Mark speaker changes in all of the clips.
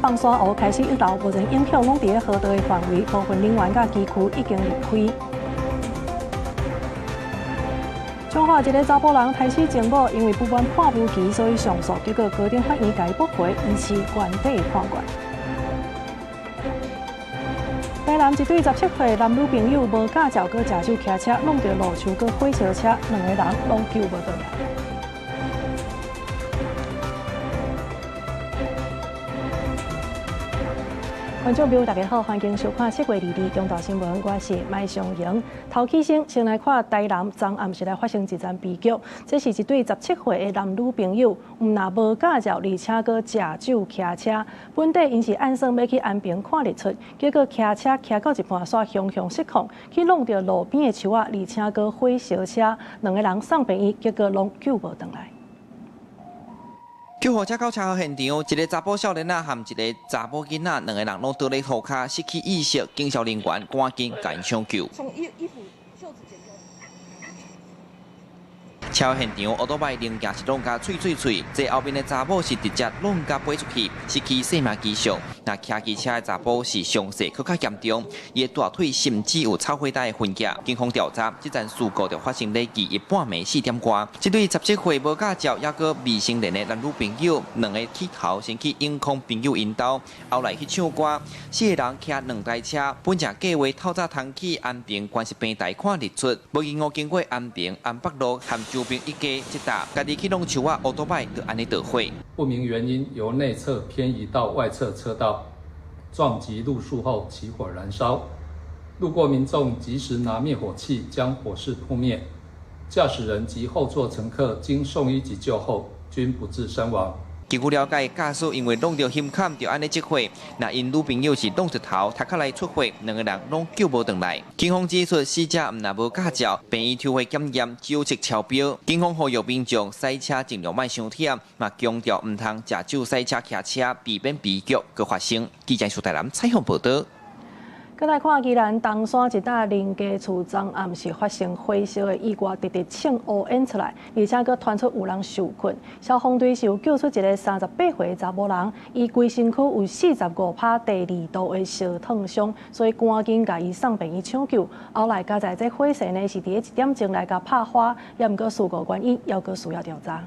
Speaker 1: 放山湖開始溢流，目前影響攏佇咧河道的範圍，部分人員佮機具已經離開。彰化一个查埔人刣死情某，因為不滿判無期，所以上訴，結果高等法院共伊駁回，維持原底判決。台南一對17歲男女朋友無駕照，閣食酒騎車，挵著路樹閣火燒車，兩个人攏救無轉來。觀眾朋友，大家好，歡迎收看7月22中晝新聞，我是麥尚瑩。頭起先，先來看台南昨暗時來發生一樁悲劇，這是一對17歲的男女朋友，毋但無駕照，而且閣食酒騎車。本底𪜶是按算欲去安平看日出，結果騎車騎到一半，煞雄雄失控，去挵著路邊的樹仔，而且閣火燒車，兩个人送病院，結果攏救無轉來。
Speaker 2: 救護車到車禍現場，一个查埔少年仔和一个查某囡仔，兩个人攏倒咧塗跤，失去意識，警消人員趕緊共𪜶搶救。車禍現場，歐多拜零件是挵共碎碎碎，坐後面的查某是直接挵共飛出去，失去生命跡象。若騎機車的查埔是傷勢閣較嚴重，伊的大腿甚至有插火刀的痕跡。警方調查，這樁事故就發生咧禮二半暝4點外。這對17歲無駕照猶閣未成年的男女朋友，兩个起頭先去永康朋友𪜶兜，後來去唱歌，四个人騎兩台車，本正計劃透早通去安平觀夕平台看日出，無疑誤經過安平安北路和周邊一家這搭，家己去挵樹仔，烏多擺就按呢著火。
Speaker 3: 不明原因由內側偏移到外側車道，撞擊路樹後起火燃燒。路過民眾及時拿滅火器將火勢撲滅。駕駛人及後座乘客經送醫急救後均不治身亡。
Speaker 2: 根據了解，駕駛因為挵著胸坎，就按呢這火。若𪜶女朋友是挵著頭，頭殼來出血，兩个人攏救無轉來。警方指出，死者毋但無駕照，病院抽血檢驗酒測超標。警方呼籲民眾駛車盡量莫傷忝，嘛強調毋通食酒駛車騎車，避免悲劇閣發生。記者蘇台南採訪報導。
Speaker 1: 閣來看宜蘭東山一棟人家厝，昨暗時發生火燒的意外，直直衝烏煙出來，而且閣傳出有人受困。消防隊是有救出一个38歲的查某人，伊規身軀有45趴第二度的燒燙傷，所以趕緊共伊送病院搶救。後來交代這火勢呢是佇咧1點鐘來共拍花，也毋過事故原因猶閣需要調查。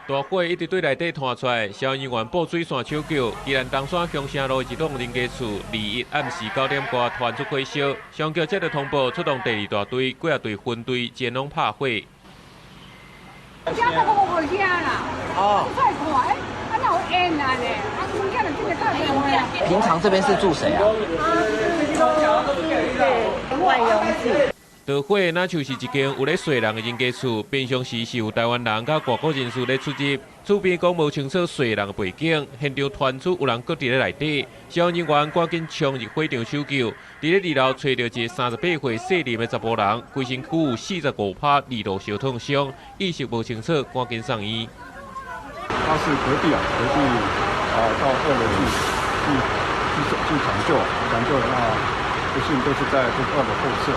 Speaker 4: 大火一直對內底傳出來，消防員布水線搶救。宜蘭東山鄉城路一棟人家厝，21暗時9點外傳出火燒，消防局接到通報，出動第二大隊、幾仔隊分隊前往拍火。
Speaker 5: 聽到我無聽啦，哦，出來看，欸，啊哪有煙啊呢？啊，物件就這個打電話。
Speaker 6: 平常這邊是住誰啊？
Speaker 7: 外傭住。
Speaker 4: 著火若像是一間有咧縋人的人家厝，平常時是有台灣人佮外國人士咧出入。厝邊講無清楚縋人的背景，現場傳出有人閣佇咧內底，消防人員趕緊衝入火場搜救。佇咧二樓揣著一个38歲姓林的查埔人，規身軀有45趴二度燒燙傷，意識無清楚，趕緊送醫。
Speaker 8: 他是隔壁啊，隔壁啊，到二樓去搶救，搶救那不幸都是在這個二樓後側。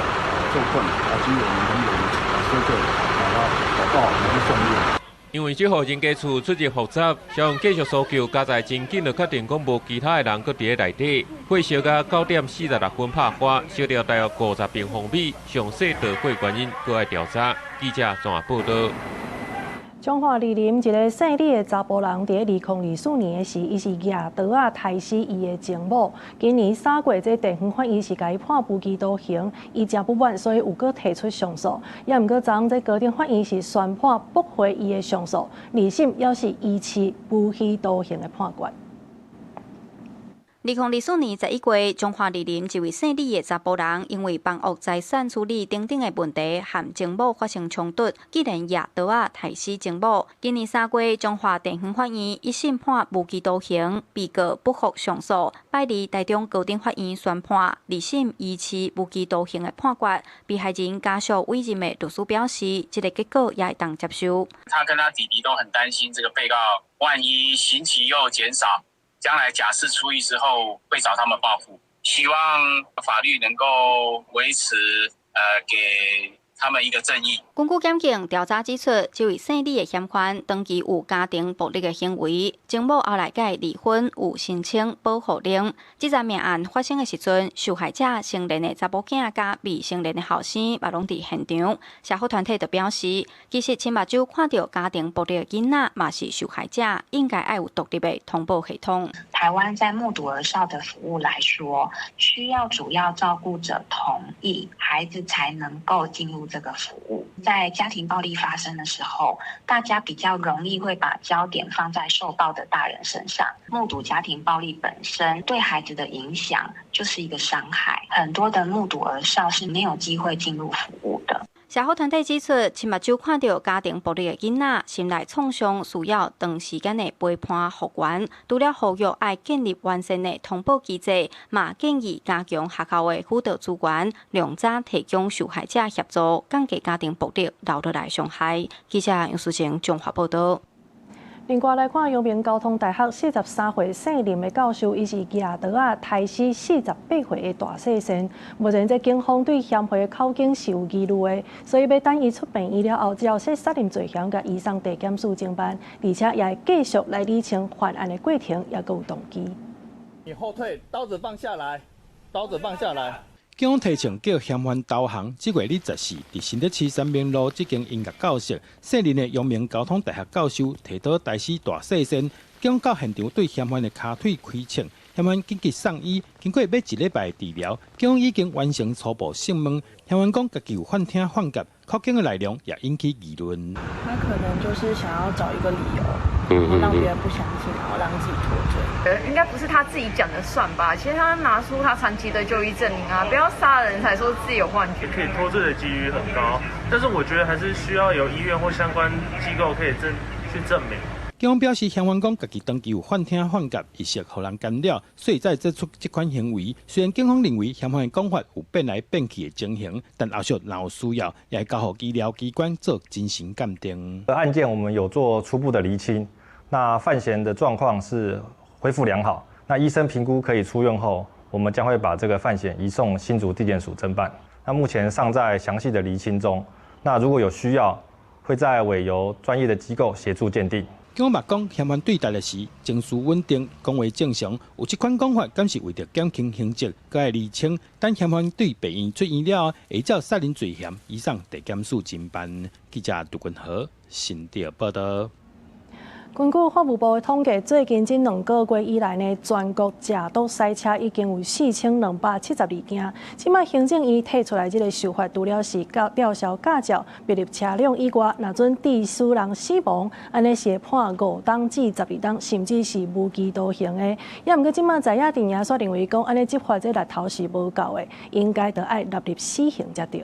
Speaker 8: 受困，啊，經我們人員搜救，把他找到，然後送醫院。
Speaker 4: 因為這戶人家厝出入複雜，消防繼續搜救，加在真緊就確定講無其他的人閣佇咧內底。火燒到9點46分拍花，燒掉大約50平方米，詳細著火原因閣愛調查。記者綜合報導。
Speaker 1: 彰化二林一个姓李的查埔人，佇咧2024年的時，伊是舉刀仔刣死伊的情某。今年3月，這地方法院是共伊判無期徒刑，伊誠不滿，所以有閣提出上訴。也毋過昨昏這高等法院是宣判駁回伊的上訴，二審猶是維持無期徒刑的判決。
Speaker 9: 2024年11月，彰化二林一位姓李的查埔人，因為房屋財產處理等等的問題，和情某發生衝突，竟然舉刀仔刣死情某。今年3月，彰化地方法院一審判無期徒刑，被告不服上訴，拜二台中高等法院宣判二審維持無期徒刑的判決。被害人家屬委任的律師表示，這个結果也會當接受。
Speaker 10: 他跟他弟弟都很擔心，這個被告萬一刑期又減少，將來假釋出獄之後會找他們報復，希望法律能夠維持，給他們一個正義。
Speaker 9: 根據檢警調查指出，這位姓李的嫌犯長期有家庭暴力的行為，前某後來佮伊離婚，有申請保護令。這件命案發生的時陣，受害者成年的查某囝佮未成年的後生嘛攏佇現場。社福團體就表示，其實親目睭看著家庭暴力的囡仔嘛是受害者，應該愛有獨立的通報系統。
Speaker 11: 台灣在目睹兒少的服務來說，需要主要照顧者同意，孩子才能夠進入這個服務。在家庭暴力發生的時候，大家比較容易會把焦點放在受暴的大人身上。目睹家庭暴力本身對孩子的影響就是一個傷害，很多的目睹兒少是沒有機會進入服務的。
Speaker 9: 社福團體指出，親目睭看著家庭暴力的囡仔，心內創傷需要長時間的陪伴復原。除了呼籲愛建立完善的通報機制，嘛建議加強學校的輔導資源，量早提供受害者協助，降低家庭暴力留落來傷害。記者楊淑晴綜合報導。
Speaker 1: 另外來看，陽明交通大學43歲姓林的教授，伊是舉刀仔刣死48歲的大細仙。目前這警方對嫌犯的口供是有疑慮的，所以欲等伊出病院了後，照說殺人罪嫌共移送地檢署偵辦，而且也會繼續來理清犯案的過程，抑閣有動機。
Speaker 12: 你後退，刀子放下來，刀子放下來。
Speaker 13: 警方提槍叫嫌犯投降。這月24，佇新竹市三民路這間音樂教室，姓林的陽明交通大學教授提刀刣死大細仙。警方到現場對嫌犯的跤腿開槍，嫌犯緊急送醫，經過欲一禮拜治療，警方已經完成初步訊問。嫌犯講家己有幻聽幻覺，口供的內容也引起議論。
Speaker 14: 他可能就是想要找一個理由，讓別人不相信，然後讓自己脫罪。
Speaker 15: 應該不是他自己講的算吧？其實他拿出他長期的就醫證明啊，不要殺人才說自己有幻覺。
Speaker 16: 可以脫罪的幾率很高，但是我覺得還是需要有醫院或相關機構可以去證明。
Speaker 13: 警方表示，嫌犯講家己長期有幻聽幻覺，意識予人干擾，所以才做出這款行為。雖然警方認為嫌犯的講法有變來變去的情形，但後續若有需要，也會交予醫療機關做精神鑑定。
Speaker 17: 案件我們有做初步的釐清，那犯嫌的狀況是恢復良好。那醫生評估可以出院後，我們將會把這個犯嫌移送新竹地檢署偵辦。那目前尚在詳細的釐清中。那如果有需要，會再委由專業的機構協助鑑定。
Speaker 13: 警方嘛講，嫌犯對待的時情緒穩定，講話正常，有這款講法，敢是為著減輕刑責，閣愛釐清。等嫌犯對病院出院了後，會照殺人罪嫌移送地檢署偵辦。記者杜君和新竹報導。
Speaker 1: 根據法務部的統計，最近這2個月以來呢，全國食毒賽車已經有4272件。這擺行政院提出來這個修法，除了是吊銷駕照、沒入車輛以外，若準致使人死亡，按呢是會判5冬至12冬，甚至是無期徒刑的。也毋過這擺在野陣營煞認為講，按呢執法這力頭是無夠的，應該著愛納入死刑才對。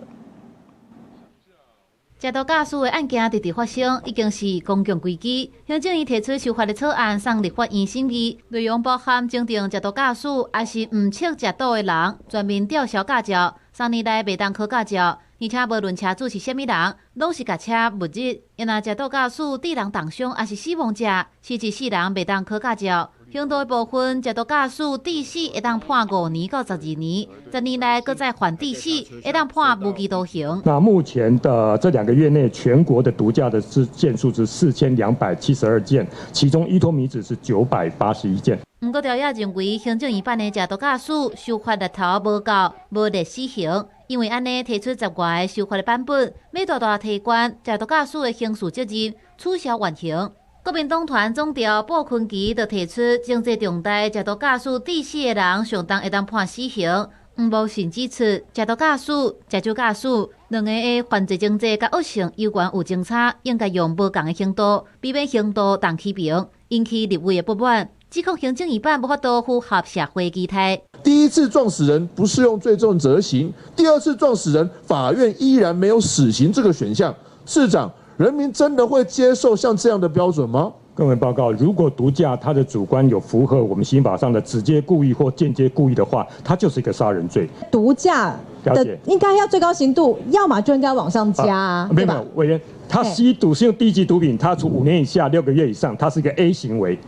Speaker 18: 食毒駕駛的案件直直發生，已經是公共危機。行政院提出修法的草案送立法院審議，內容包含增訂食毒駕駛，抑是毋捌食毒的人全面吊銷駕照，3年內袂當考駕照，而且無論車主是啥物人，攏是共車沒入。若食毒駕駛致人重傷，抑是死亡者，是一世人袂當考駕照。刑度的部分，食毒駕駛致死會當判5年到12年，10年內閣再犯致死，會當判無期徒刑。
Speaker 19: 那目前的這2個月內，全國的毒駕的件數是4272件，其中依托咪酯是981件。
Speaker 18: 毋過朝野認為，行政院版的食毒駕駛修法力頭無夠，無列死刑，因為按呢提出10外个修法的版本，欲大大提懸食毒駕駛的刑事責任，取消緩刑。國民黨團總召布坤琪就提出，情節重大食毒駕駛致死的人，上重會當判死刑。黃茂信指出，食毒駕駛、食酒駕駛兩个的犯罪情節佮惡性猶原有相差，應該用無仝的刑度，避免刑度重起平，引起立委的不滿。指控行政院版無法度符合社會期待。
Speaker 20: 第一次撞死人不適用最重責刑，第二次撞死人，法院依然沒有死刑這個選項。市長，人民真的會接受像這樣的標準嗎？
Speaker 19: 各位報告，如果毒駕他的主觀有符合我們刑法上的直接故意或間接故意的話，他就是一個殺人罪。
Speaker 21: 毒駕的應該要最高刑度，要麼就應該往上加啊，
Speaker 19: 沒有沒有，委員，他吸毒是用低級毒品，他處5年以下6個月以上，他是一個 A 行為。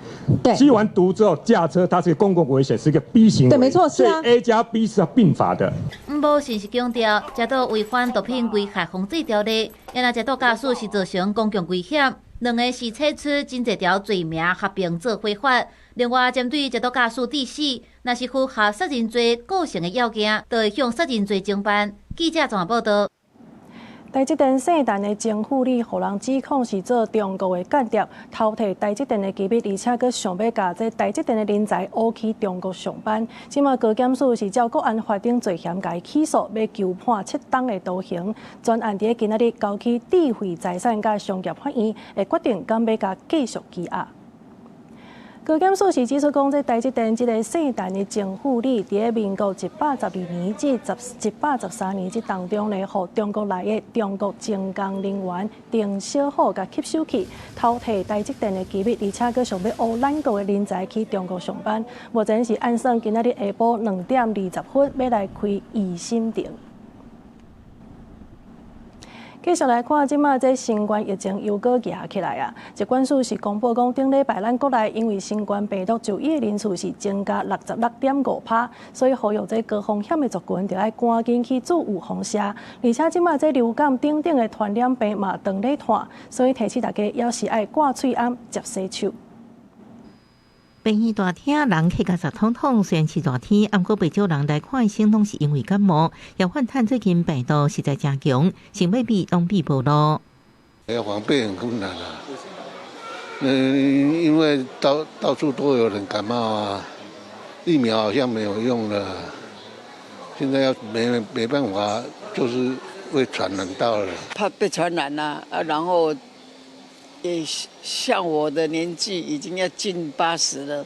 Speaker 19: 對，吸完毒之後駕車，他是個公共危險，是一個 B 行為。
Speaker 21: 對，沒錯，是啊。
Speaker 19: A 加 B 是要併罰的。
Speaker 18: 毋無信是強調，食毒違反毒品危害防制條例，也若食毒駕駛是造成公共危險，兩个是提出真濟條罪名合併做非法。另外，針對食毒駕駛致死，若是符合殺人罪構成的要件，就會向殺人罪偵辦。記者綜合報導。
Speaker 1: 台積電姓陳的前副理，予人指控是做中國的間諜，偷提台積電的機密，而且閣想欲共這台積電的人才挖去中國上班。這馬高檢署是照國安法等罪嫌共伊起訴，欲求判7冬的徒刑。全案佇今仔日交去智慧財產佮商業法院，會決定敢欲共繼續羈押。高檢署是指出講，這台積電這个姓陳的前副理，佇咧民國112年至113年這當中呢，予中國來的中國精工人員丁小虎共吸收去，偷提台積電的機密，而且閣想欲挖咱國的人才去中國上班。目前是按算今仔日下晡2點20分欲來開預審庭。繼續來看，這馬這新冠疫情又閣夯起來啊！疾管署是公布講，頂禮拜咱國內因為新冠病毒就醫的人數是增加66.5%，所以呼籲這高風險的族群著愛趕緊去注預防射。而且這馬這流感等等的傳染病嘛當咧傳，所以提醒大家猶是愛掛喙罨、捷洗手。
Speaker 3: 病院大廳人客甲雜統統，雖然是熱天，毋過袂少人來看醫生，攏是因為感冒。也反嘆最近病毒實在誠強，想欲避攏避無路。
Speaker 22: 要防備很困難啊！嗯，因為到到處都有人感冒啊，疫苗好像沒有用了，現在要沒辦法，就是會傳染到了。
Speaker 23: 怕被傳染啊，啊，然後。也像我的年紀已經要近80了，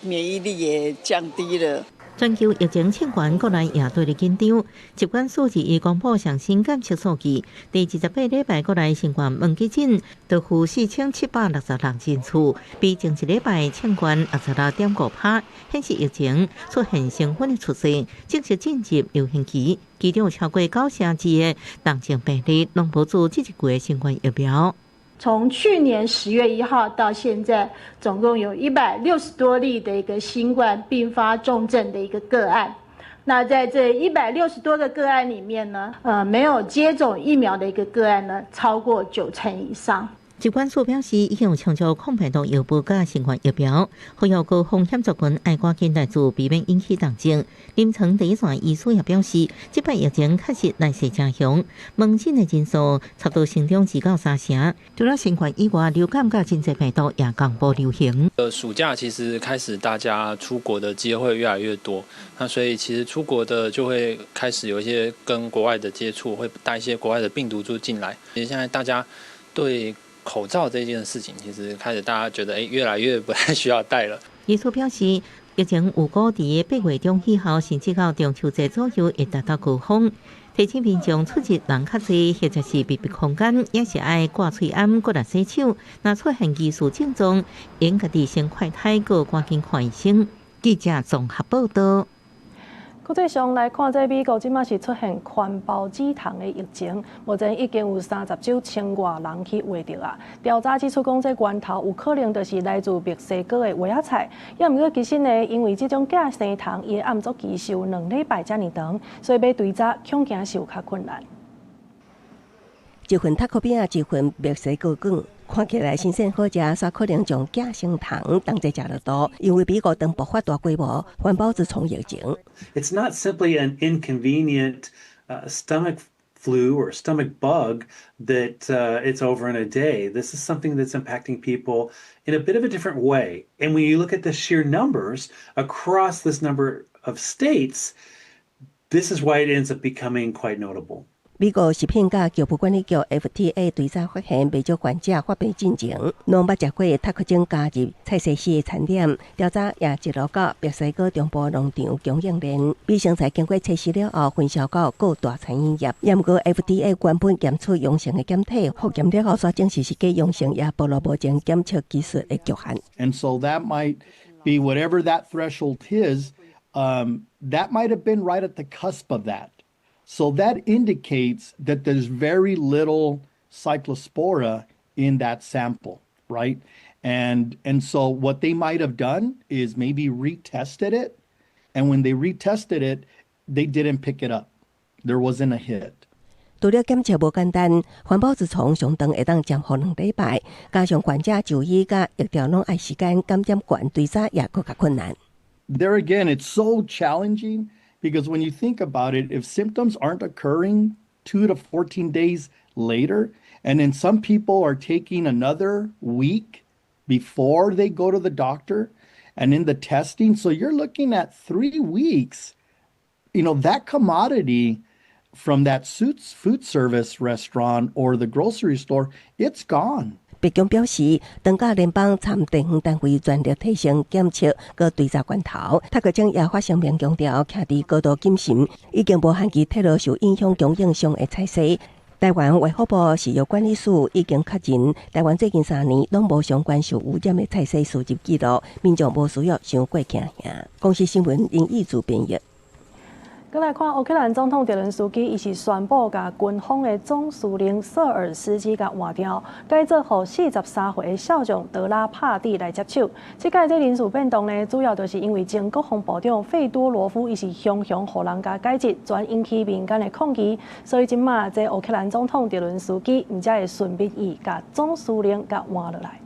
Speaker 23: 免疫力也降低了。
Speaker 3: 全球疫情衝懸，國內也對咧緊張。疾管署已公布上新監測數據，佇28禮拜國內新冠問急診，就有4766人次，比前一禮拜衝懸66.5%，顯示疫情出現升溫的趨勢，正式進入流行期。其中有超過9成二的重症病例，攏無注這一季的新冠疫苗。
Speaker 24: 從去年10月1號到現在，總共有160多例的一個新冠併發重症的一個個案。那在這160多個個案裡面呢，沒有接種疫苗的一個個案呢，超過9成以上。
Speaker 3: 疾管署表示，已經有充足抗病毒藥物佮新冠疫苗，呼籲高風險族群愛趕緊來注，避免引起重症。臨床第一線醫師也表示，這擺疫情確實來勢誠兇，門診的人數差不多成長2到3成。除了新冠以外，流感佮真濟病毒也同步流行。
Speaker 25: 暑假其實開始大家出國的機會越來越多，那所以其實出國的就會開始有一些跟國外的接觸，會帶一些國外的病毒株進來。其實現在大家對口罩這件事情，其實開始大家覺得，越來越不太需要戴了。
Speaker 3: 醫師表示，疫情預估佇8月中以後，甚至到中秋節左右會達到高峰。提醒民眾出入人較濟，或者是密閉空間，也是愛掛喙罨、骨力洗手。若出現疑似症狀，應家己先快篩，閣趕緊看醫生。記者綜合報導。
Speaker 1: 國際上來看，這美國這馬是出現環孢子蟲的疫情，目前已經有39千外人去罹著啊。調查指出，講這源頭有可能就是來自墨西哥的萵仔菜。也毋過其實呢，因為這種寄生蟲伊的暗足期是有2禮拜遮爾長，所以欲追查恐驚是有較困難。
Speaker 26: 一份塔可餅，一份墨西哥卷，看起來新鮮好食，煞可能將寄生蟲當作食落肚。因為美國當爆發大規模環孢子蟲疫情。
Speaker 27: It's not simply an inconvenient stomach flu or stomach bug that it's over in a day. This is something that's impacting people in a bit of a different way. And when you look at the sheer numbers across this number of states, this is why it ends up becoming quite notable.
Speaker 26: 美國食品佮藥物管理局 FDA 追查發現，袂少患者發病進前，攏捌食過塔可鐘加入菜西式的餐點。調查也一路到墨西哥中部農場供應鏈，米生菜經過測試了後，分銷到各大餐飲業。毋過 FDA 原本檢出陽性的檢體，複驗了後，煞證實是假陽性，也暴露目前檢測技術的局限。
Speaker 28: And so that might be whatever that threshold is, that might have been right at the cusp of that. So that indicates that there's very little cyclospora in that sample, right? And so what they might have done is maybe retested it. And when they retested it, They didn't pick it up. There wasn't a hit.
Speaker 26: 除了檢測無簡單，環保蛀蟲上長會當潛伏2禮拜，加上患者就醫佮疫調攏愛時間，感染懸追查也閣較困難。
Speaker 28: There again, it's so challenging because when you think about it, if symptoms aren't occurring 2 to 14 days later, and then some people are taking another week before they go to the doctor and in the testing, so you're looking at 3 weeks. That commodity from that food service restaurant or the grocery store, it's gone.
Speaker 26: 白宮表示，當佮聯邦參地方單位全力提升檢測佮追查關頭，塔克政也發聲明強調，徛佇高度謹慎，已經無限期撤落受影響供應商的菜蔬。台灣衛福部食藥管理署已經確認，台灣最近3年攏無相關受污染的菜蔬輸入記錄，民眾無需要傷過驚嚇。公視新聞林義祖編譯。
Speaker 1: 閣來看烏克蘭總統澤倫斯基，伊是宣布共軍方的總司令瑟爾斯基共換掉，改做予43歲的少將德拉帕蒂來接手。這擺這人事變動呢，主要就是因為前國防部長費多羅夫伊是雄雄予人共解職，全引起民間的抗議，所以這馬這烏克蘭總統澤倫斯基毋才會順便伊共總司令共換落來。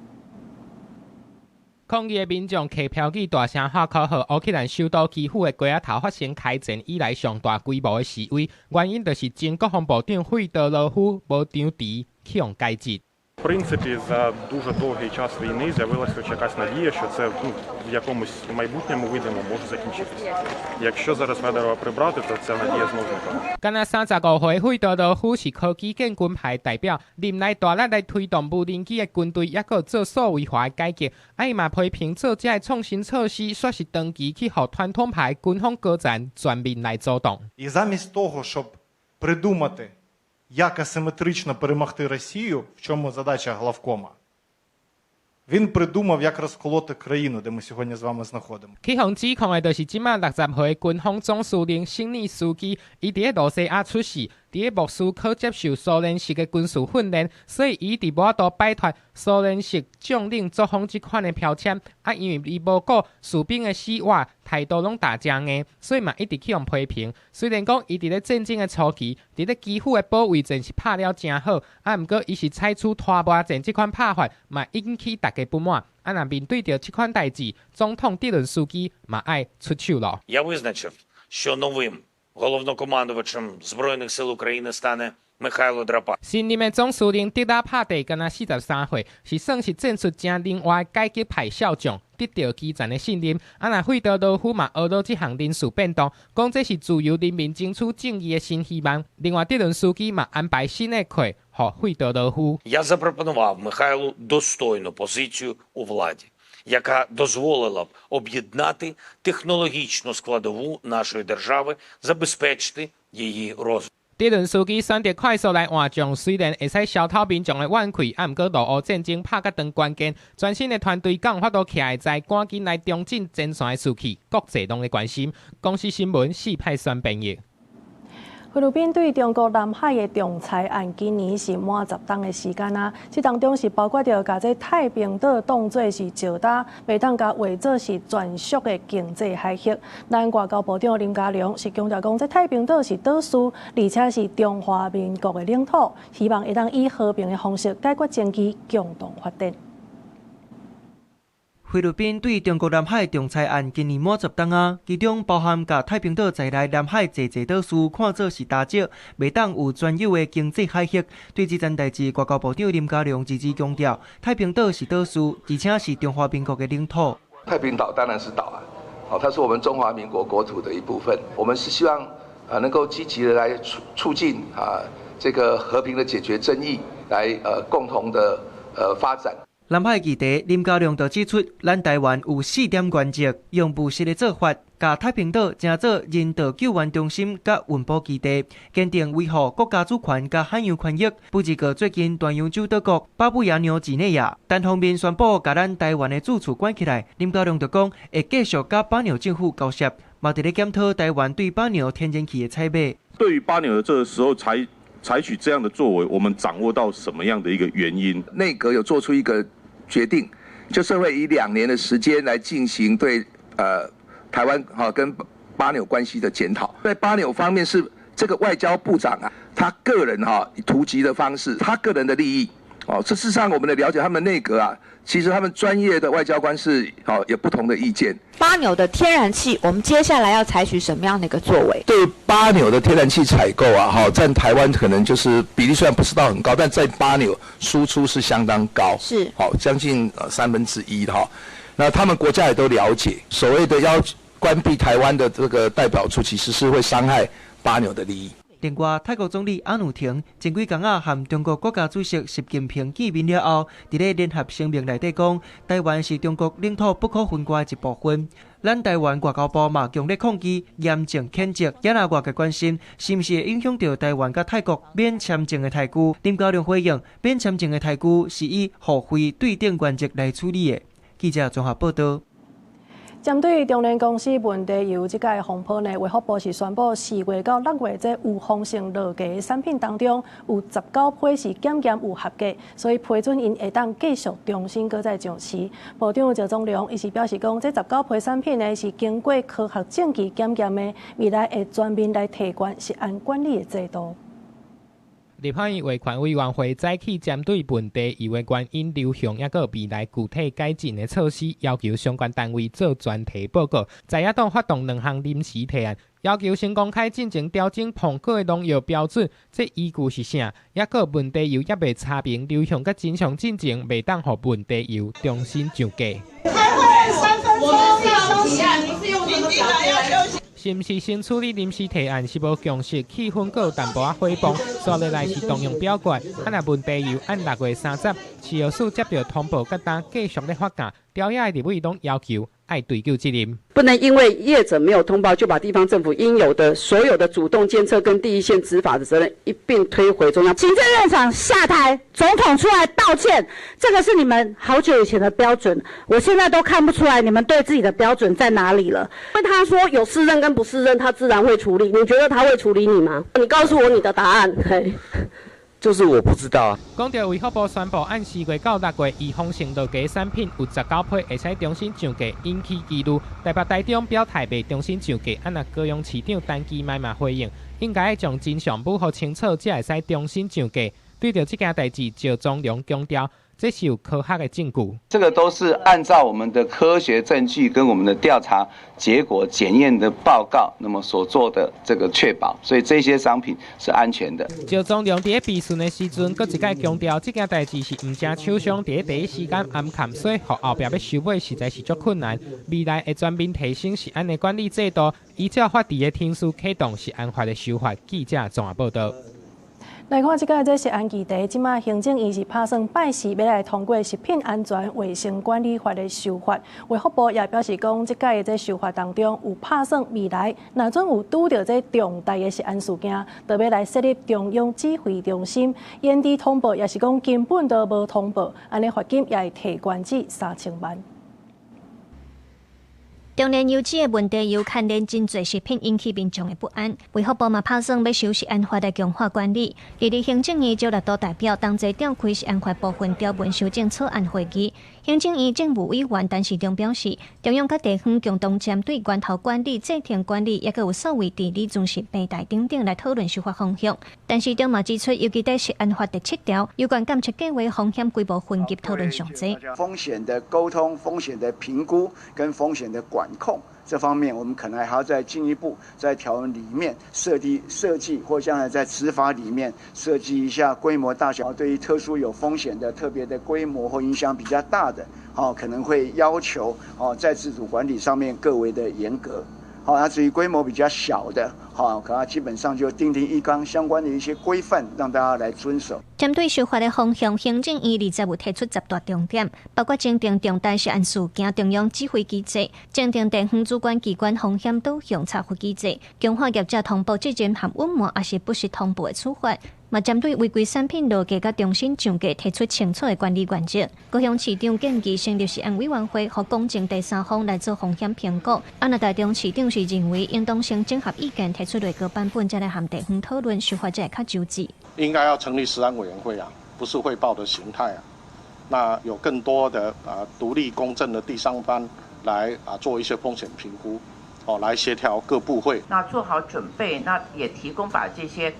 Speaker 2: 抗議的民眾提標語大聲喊口號，烏克蘭首都基輔的街仔頭發生開戰以來上大規模的示威，原因就是前國防部長費多羅夫無張持去予解職。
Speaker 4: В принципі, за дуже довгий час війни з'явилася хоч якась надія, що це ну, в якомусь майбутньому видимо може закінчитися. Якщо зараз Федорова прибрати, то ця надія знову зникне.
Speaker 2: 敢若35歲費多羅夫是科技建軍派代表，任內大力來推動無人機的軍隊，抑閣做數位化的改革。啊，伊嘛批評做這个創新措施，煞是長期去予傳統派軍方高層全面來主動。
Speaker 5: І замість того, щоб придумати, як асиметрично перемогти Росію, в чому задача главкома, він придумав, як розколоти країну, де ми сьогодні з вами знаходимося.
Speaker 2: 去予指控的，就是這馬60歲軍方總司令辛尼斯基，伊佇咧露西亞出世，佇咧莫斯科接受蘇聯式的軍事訓練，所以伊佇無法度擺脫蘇聯式將領作風這款的標籤。啊，因為伊無顧士兵的死活，態度攏打誠硬，所以嘛一直去予批評。雖然講伊佇咧戰爭的初期，佇咧基輔的保衛戰是拍了誠好，啊，毋過伊是採取拖磨戰這款拍法，嘛引起大家不滿。啊，若面對著這款代誌，總統澤倫斯基嘛愛出手咯。
Speaker 6: Я визначив, що новим головнокомандувачем Збройних сил України стане Михайло Драпатий.
Speaker 2: 新任的總司令德拉帕蒂，敢若43歲，是算是戰術誠靈活的改革派少將，得著基層的信任。啊，若費多羅夫嘛呵咾這項人事變動，講這是自由人民爭取正義的新希望。另外，澤倫斯基嘛安排新的課予費多羅夫。
Speaker 6: Я запропонував Михайлу достойну позицію у владі, яка дозволила б об'єднати технологічну складову нашої держави, забезпечити її розвиток.
Speaker 2: 澤倫斯基選擇快速來換將，雖然會使消透民眾的怨氣，啊，毋過俄烏戰爭拍甲當關鍵，全新的團隊敢有法度徛會在，趕緊來重振前線的士氣，國際攏咧關心。公視新聞四派選編譯。
Speaker 1: 菲律賓對中國南海的仲裁案，今年是滿10冬的時間啊。這當中是包括著共這太平島當做是石礁，袂當共劃做是專屬的經濟海域。咱外交部長林佳龍是強調講，這太平島是島嶼，而且是中華民國的領土，希望會當以和平的方式解決爭議，共同發展。
Speaker 7: 菲律賓對中國南海仲裁案今年滿10冬啊，其中包含共太平島在內南海濟濟島嶼看做是礁石，袂當有專有的經濟海域。對這件代誌，外交部長林佳龍一直強調，太平島是島嶼，而且是中華民國的領土。
Speaker 8: 太平島當然是島啊，哦，它是我們中華民國國土的一部分。我們是希望啊，能夠積極的來促進啊，這個和平的解決爭議，來共同的發展。
Speaker 7: 南海議題，林佳龍就指出，咱台灣有四點原則，用務實的做法，共太平島成做人道救援中心佮運補基地，堅定維護國家主權佮海洋權益。不過最近大洋洲島國巴布亞紐幾內亞單方面宣布共咱台灣的駐處關起來，林佳龍就講會繼續佮巴紐政府交涉，嘛佇咧檢討台灣對巴紐天然氣的採買。
Speaker 10: 對於巴紐的這個時候才採取這樣的作為，我們掌握到什麼樣的一個原因？
Speaker 8: 內閣有做出一個決定，就是會以2年的時間來進行對台灣哈跟巴纽關係的檢討。在巴紐方面是這個外交部長啊，他個人哈突擊的方式，他個人的利益。哦，這事實上我們的了解，他們內閣啊，其實他們專業的外交官是哦有不同的意見。
Speaker 9: 巴紐的天然氣，我們接下來要採取什麼樣的一個作為？
Speaker 8: 對巴紐的天然氣採購啊，哈，佔台灣可能就是比例雖然不是到很高，但在巴紐輸出是相當高，好將近1/3哈。那他們國家也都了解，所謂的要關閉台灣的這個代表處，其實是會傷害巴紐的利益。
Speaker 7: 另外，泰國總理阿努廷前幾工仔和中國國家主席習近平見面了後，佇咧聯合聲明內底講，台灣是中國領土不可分割的一部分。咱台灣外交部嘛強烈抗議，嚴正譴責。也若外界關心，是毋是會影響著台灣佮泰國免簽證的待遇？林佳龍回應，免簽證的待遇是以互惠對等原則來處理的。記者綜合報導。
Speaker 1: 針對中聯公司問題油這個風波呢，衛福部是宣布4月到6月這預防性落架的產品當中，有19批是檢驗有合格，所以批准𪜶會當繼續重新閣再上市。部長趙宗龍伊是表示講，這19批產品呢是經過科學證據檢驗的，未來會全面來提懸食安管理的制度。
Speaker 2: 立法院衛權委員會早起針對問題油的原因、流向，抑閣未來具體改進的措施，要求相關單位做專題報告。在野黨發動兩項臨時提案，要求先公開進前調整膨果的農藥標準，這依據是啥？抑閣問題油猶未查明流向佮真相進前，袂當予問題油重新上架。
Speaker 11: 開會3分鐘休息，
Speaker 2: 是毋是先處理臨時提案是無共識，氣氛閣有淡薄仔火爆。紲落來是動用表決，啊若問題油按6月30，食藥署接著通報，佮單繼續咧發價，朝野的立委攏要求愛追究責任。
Speaker 12: 不能因為業者沒有通報，就把地方政府應有的所有的主動監測跟第一線執法的責任一併推回中央。
Speaker 13: 行政院長下台，總統出來道歉，這個是你們好久以前的標準，我現在都看不出來你們對自己的標準在哪裡了。
Speaker 14: 因為他說有適任跟不適任，他自然會處理。你覺得他會處理你嗎？你告訴我你的答案。嘿。
Speaker 15: 就是我不知道啊。
Speaker 2: 講著衛福部宣布，按4月到6月，預防性落架產品有19批會使重新上架，引起疑慮。台北、台中表態袂重新上架，啊若高雄市長陳其邁嘛回應，應該將真相武予清楚，才會使重新上架。對著這件代誌，趙宗龍強調，這是有科學的證據。
Speaker 16: 這個都是按照我們的科學證據跟我們的調查結果檢驗的報告，那麼所做的這個確保，所以這些商品是安全的。
Speaker 2: 趙宗龍佇咧備詢的時陣，閣一擺強調，這件代誌是毋正廠商佇咧第一時間掩崁，所以予後壁欲收尾實在是足困難。未來會全面提升食安的管理制度，依照法治的程序啟動食安法的修法。記者綜合報導。
Speaker 1: 來看這個這食安議題，這馬行政院是拍算拜四欲來通過食品安全衛生管理法的修法。衛福部也表示講，這屆的這修法當中有拍算未來，若準有拄著這重大的食安事件，就欲來設立中央指揮中心，延遲通報，抑是講根本都無通報，按呢罰金也會提懸至3000萬。
Speaker 17: 中煉油脂的問題油牽連真濟食品，引起民眾的不安。衛福部嘛拍算欲修食安法來強化管理。佇咧行政院召6都代表同齊召開食安法部分條文修正草案會議。行政院政務委員陳時中表示，中央佮地方共同針對源頭管理、制程管理，抑閣有所謂治理專屬平台等等來討論修法方向。陳時中嘛指出，尤其佇食安法第7條有關監測計畫風險規模分級討論上濟。
Speaker 29: 風險的溝通、風險的評估跟風險的管控這方面，我們可能還要再進一步在條文裡面設計，或將來在執法裡面設計一下規模大小，對於特殊有風險的特別的規模或影響比較大的，可能會要求在自主管理上面更為的嚴格。好，那至於規模比較小的，可能基本上就訂定一綱相關的一些規範，讓大家來遵守。
Speaker 17: 針對修法的方向，行政院20有提出10大重點，包括增訂重大食安事件中央指揮機制，增訂地方主管機關風險導向查核機制，強化業者通報責任和隱瞞抑是不實通報的處罰。嘛，針對違規產品落架佮重新上架，提出清楚的管理原則。高雄市長建議成立食安委員會，予公正第三方來做風險評估。啊，若台中市長是認為應當先整合意見，提出內閣版本，再來和地方討論，修法才會較周至。
Speaker 30: 應該要成立食安委員會啊，不是匯報的形態啊。那有更多的獨立公正的第三方來做一些風險評估。哦，來協調各部會。
Speaker 3: 那做好準備，那也提供把這些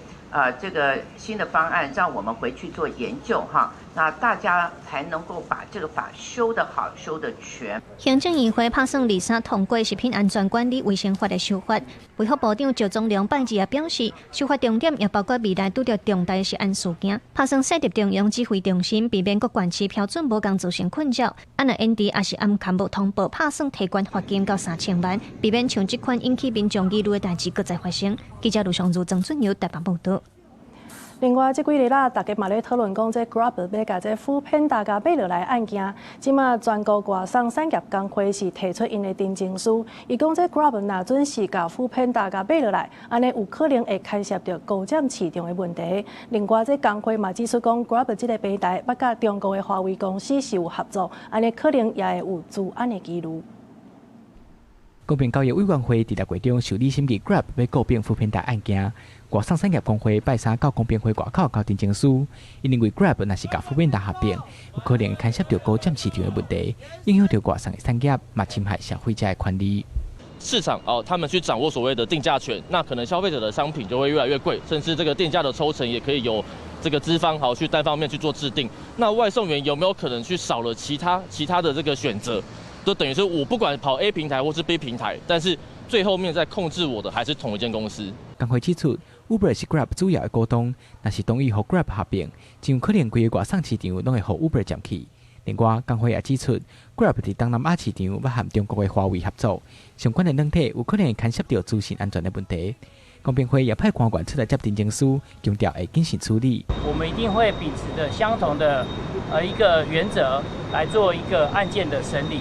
Speaker 3: 這個新的方案，讓我們回去做研究哈，那大家才能夠把這個法修得好、修得全。
Speaker 17: 行政院會拍算23通過食品安全管理衛生法的修法，衛福部長趙宗龍拜二也表示，修法重點也包括未來拄著重大食安事件，拍算設立中央指揮中心，避免各縣市標準無仝造成困擾。啊若延遲抑是暗崁無通報，拍算提懸罰金到3000萬，避免像這款引起民眾疑慮的代誌閣再發生。記者盧尚如、曾俊友台北報導。
Speaker 1: 另外，這幾日啦，大家嘛咧討論講，這 Grab 欲共這 foodpanda 共買落來案件，這馬全國外送產業工會是提出𪜶的陳情書，伊講這 Grab 若準是共 foodpanda 共買落來，按呢有可能會牽涉著高佔市場的問題。另外，這工會嘛指出講，Grab 這个平台捌佮中國的華為公司是有合作，按呢可能也會有資安的疑慮。
Speaker 18: 公平交易委員會佇6月中受理審議 Grab 欲購併 foodpanda 案件，外送產業工會拜三到公平會外口交陳情書，𪜶認為 Grab 若是共 foodpanda 合併，有可能牽涉著高佔市場的問題，影響著外送的產業，嘛侵害消費者的權利。
Speaker 19: 市場哦，他們去掌握所謂的定價權，那可能消費者的商品就會越來越貴，甚至這個定價的抽成也可以由這個資方好去單方面去做制定。那外送員有沒有可能去少了其他的這個選擇？就等於說我不管跑 A 平台或是 B 平台，但是最後面在控制我的還是同一間公司。
Speaker 18: 工會指出，Uber 是 Grab 主要的股東，若是同意予 Grab 合併，真有可能規个外送市場攏會予 Uber 佔去。另外，工會也指出，Grab 佇東南亞市場捌和中國的華為合作，相關的軟體有可能會牽涉著資訊安全的問題。公平會也派官員出來接陳情書，強調會謹慎處理。
Speaker 20: 我們一定會秉持著相同的一個原則來做一個案件的審理。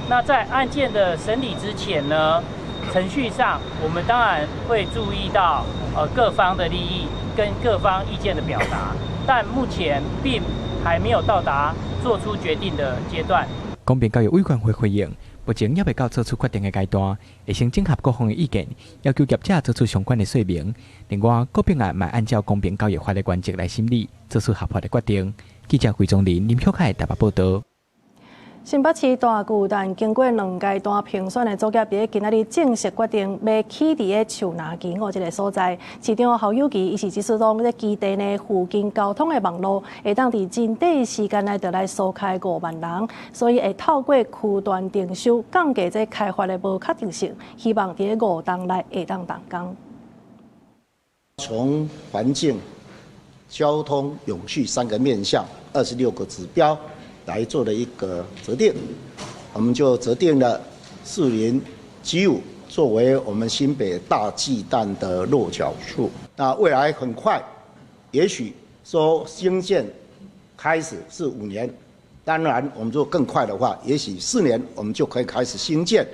Speaker 20: 那在案件的審理之前呢，程序上我們當然會注意到各方的利益跟各方意見的表達，但目前並還沒有到達做出決定的階段。
Speaker 18: 公平交易委員會回應，目前猶未到做出決定的階段，會先整合各方的意見，要求業者做出相關的說明。另外，購併案嘛按照公平交易法的原則來審理，做出合法的決定。記者魏宗林、林曉凱台北報導。
Speaker 1: 新北市大巨蛋經過兩階段評選的組合，佇今仔日正式決定欲起佇个樹林墘五這个所在。市長侯友宜伊是指出講，這基地呢附近交通的網路會當佇真短時間內就來疏開5萬人，所以會透過區段徵收降低這開發的無確定性，希望佇5冬內會當動工。
Speaker 21: 從環境、交通、永續三個面向，26個指標。來做了一個擇定，我們就擇定了士林 G5 作為我們新北大巨蛋的落腳處。那未來很快，也許說興建開始是5年，當然我們做更快的話，也許4年我們就可以開始興建。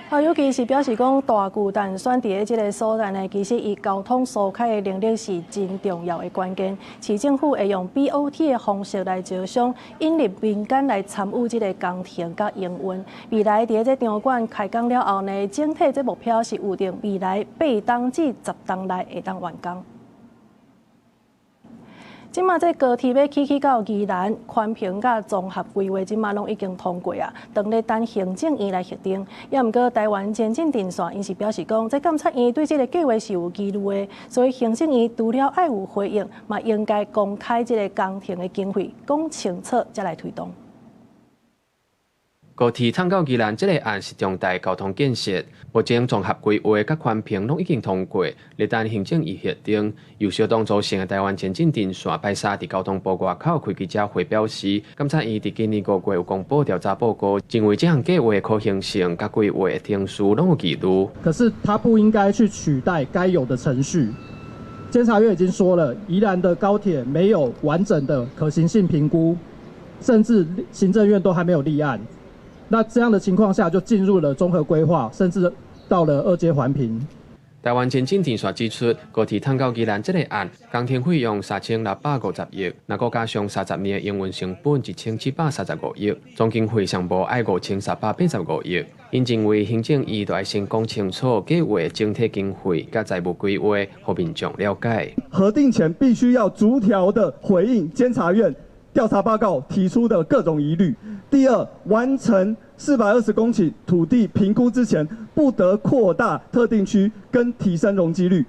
Speaker 1: 侯友宜是表示講，大巨蛋選佇个這个所在呢，其實伊交通疏開的能力是真重要的關鍵。市政府會用 BOT 的方式來招商，引入民間來參與這个工程佮營運。未來佇个這場館開工了後呢，整體這目標是預定未來8冬至10冬內會當完工。這馬這高鐵欲起去到宜蘭、寬頻佮綜合規劃，這馬攏已經通過啊，當咧等行政院來核定。也毋過台灣前進電線，𪜶是表示講，這監察院對這个計劃是有疑慮的，所以行政院除了愛有回應，嘛應該公開這个工程的經費，講清楚才來推動。
Speaker 22: 高鐵通到宜蘭這个案是重大交通建設，目前綜合規劃佮環評攏已經通過，咧等行政院核定。由小黨組成的台灣前進電線拜三佇交通部外口開記者會表示，監察院佇今年5月有公布調查報告，認為這項計劃可行性佮規劃程序攏有疑慮。
Speaker 23: 可是他不應該去取代該有的程序。監察院已經說了，宜蘭的高鐵沒有完整的可行性評估，甚至行政院都還沒有立案。那這樣的情況下，就進入了綜合規劃，甚至到了二階環評。
Speaker 22: 台灣前進電線指出，高鐵通到宜蘭這个案，工程費用3650億，若閣加上30年的營運成本1735億，總經費上無愛5385億。𪜶認為行政院著愛先講清楚計劃整體經費佮財務規劃，予民眾了解。
Speaker 24: 核定前必須要逐條的回應監察院調查報告提出的各種疑慮。第二，完成420公頃土地評估之前，不得擴大特定區跟提升容積率。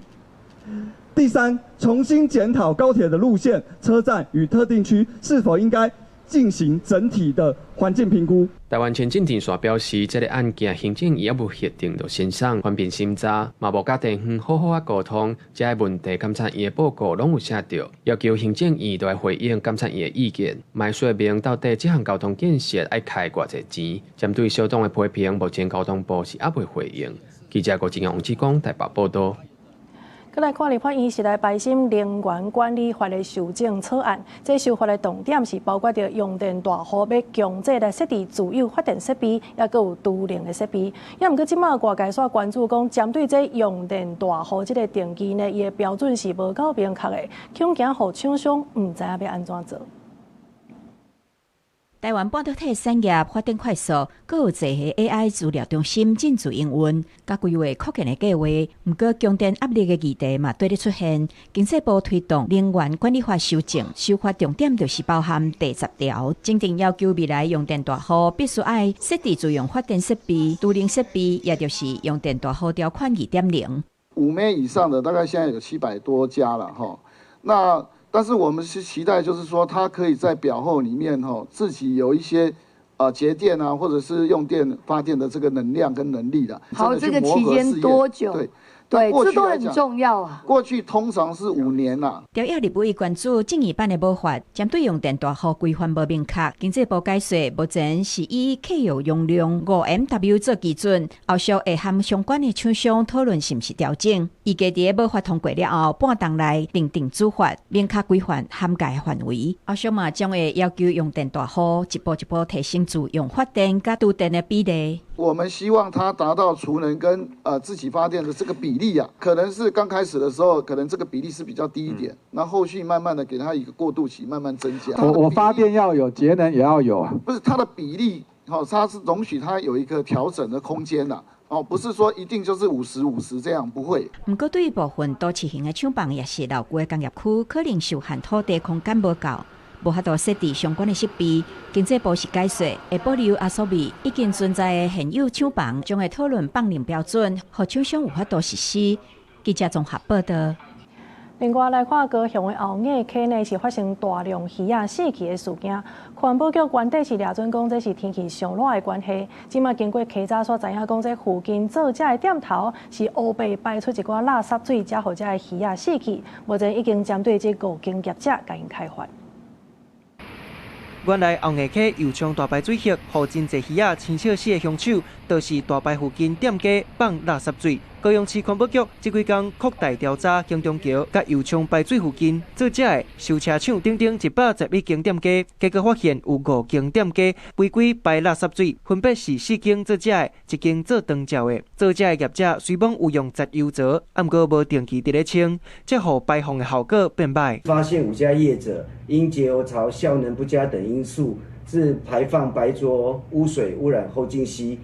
Speaker 24: 第三，重新檢討高鐵的路線、車站與特定區是否應該進行整體的環境評估。
Speaker 22: 台灣前進陣線表示，這个案件行政院猶無核定就先送環評審查，嘛無佮地方好好仔溝通，這个問題監察院的報告攏有寫著，要求行政院都愛回應監察院的意見，嘛說明到底這項交通建設愛開偌濟錢。針對小黨的批評，目前交通部是猶未回應。記者郭正王志剛台北報道。
Speaker 1: 閣來看立法院是來排審能源管理法的修正草案，這修法的重點是包括著用電大戶欲強制來設置自有發電設備，抑閣有儲能的設備。抑毋過這馬外界煞關注講，針對這用電大戶這个定義呢，伊的標準是無夠明確的，恐驚予廠商毋知影欲按怎做。
Speaker 4: 台灣半導體產業發展快速，閣有濟个 AI 資料中心進駐營運，佮規劃擴建的計劃。毋過供電壓力的議題嘛，綴咧出現。經濟部推動能源管理法修正，修法重點就是包含第10條，增訂要求未來用電大戶必須愛設置自用發電設備、儲能設備，也就是用電大戶條款2.0。
Speaker 5: 5 M 以上的大概現在有700多家了，哈。那但是我們是期待，就是說，它可以在表後裡面，哈，自己有一些，節電啊，或者是用電發電的這個能量跟能力的。
Speaker 6: 好，這個期間多久？
Speaker 5: 對。
Speaker 6: 對，這都很重要啊。
Speaker 5: 過去通常是5年啦。
Speaker 4: 朝野立委關注正義版的母法，針對用電大戶規範無明確。經濟部解說，目前是以客戶容量5 MW 做基準，後續會和相關的廠商討論是毋是調整。預計佇咧母法通過了後，半冬內訂定主法，明確規範涵蓋範圍。後續嘛將會要求用電大戶一步一步提升自用發電佮儲電的比例。
Speaker 5: 我們希望它達到儲能跟自己發電的這個比例啊，可能是剛開始的時候，可能這個比例是比較低一點，那後續慢慢的給它一個過渡期，慢慢增加。
Speaker 24: 我發電要有，節能也要有啊。
Speaker 5: 不是它的比例，哦，它是容許它有一個調整的空間的。哦，不是說一定就是50-50這樣，不會。
Speaker 4: 毋過對於部分都市型的廠房，抑是老舊的工業區，可能受限土地空間無夠，無法度設置相關的設備。經濟部是解說，會保留阿蘇味已經存在的現有廠房，將會討論放能標準，予廠商有法度實施。記者綜合報道。
Speaker 1: 另外來看高雄的後眼溪呢，是發生大量魚仔死去的事件。環保局原底是掠準講這是天氣傷熱的關係，這馬經過稽查煞知影講，這附近做食的店頭是烏白排出一寡垃圾水，才予這个魚仔死去。目前已經針對這五間業者共𪜶開罰。
Speaker 7: 原來後藝溪油廠大排水域，予真濟魚仔青笑死的兇手，就是大排附近店家放垃圾水。高雄市環保局這幾工擴大調查，興中橋佮油廠排水附近做食的修車廠等等111間店家，結果發現有五間店家違規排垃圾水，分別是四間做食的，一間做長照的。做食的業者雖罔有用節油槽，毋過無定期佇咧清，這予排放的效果變歹。
Speaker 8: 發現5家業者因節油槽效能不佳等因素，致排放白濁污水污染後勁溪。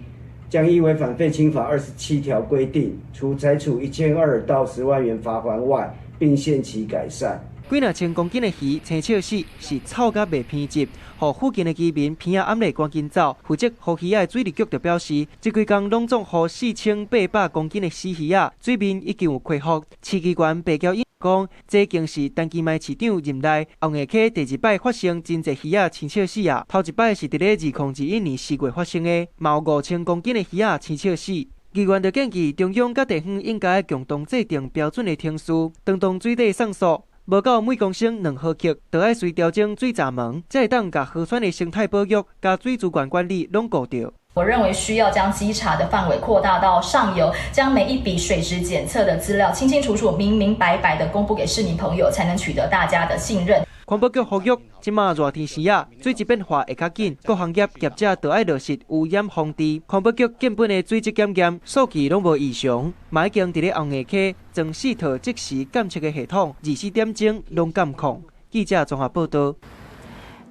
Speaker 8: 將依違反廢清法27條規定，除裁處1200到10萬元罰鍰外，並限期改善。
Speaker 7: 幾若千公斤的魚青笑死，是臭甲袂鼻質，予附近的居民鼻仔暗咧趕緊走。負責護魚仔的水利局就表示，這幾工攏總予4800公斤的死魚仔，水面已經有恢復。市議員白嬌英講，這已經是陳其邁市長任內後藝溪第二擺發生真濟魚仔青笑死啊！頭一擺是佇咧2021年4月發生的，嘛有5000公斤的魚仔青笑死。議員就建議中央佮地方應該共同制定標準的程序，當當水底送速無夠每公升2毫克，就愛隨調整水閘門，才會當共河川的生態保育佮水資源管理攏顧著。
Speaker 9: 我認為需要將稽查的範圍擴大到上游，將每一筆水質檢測的資料清清楚楚、明明白白的公布給市民朋友，才能取得大家的信任。
Speaker 7: 環保局呼籲，這馬熱天時啊，水質變化會較緊，各行業業者都愛落實污染防治。環保局建本的水質檢驗數據攏無異常，嘛已經佇咧後藝溪裝四套即時監測的系統，24點鐘攏監控。記者綜合報道。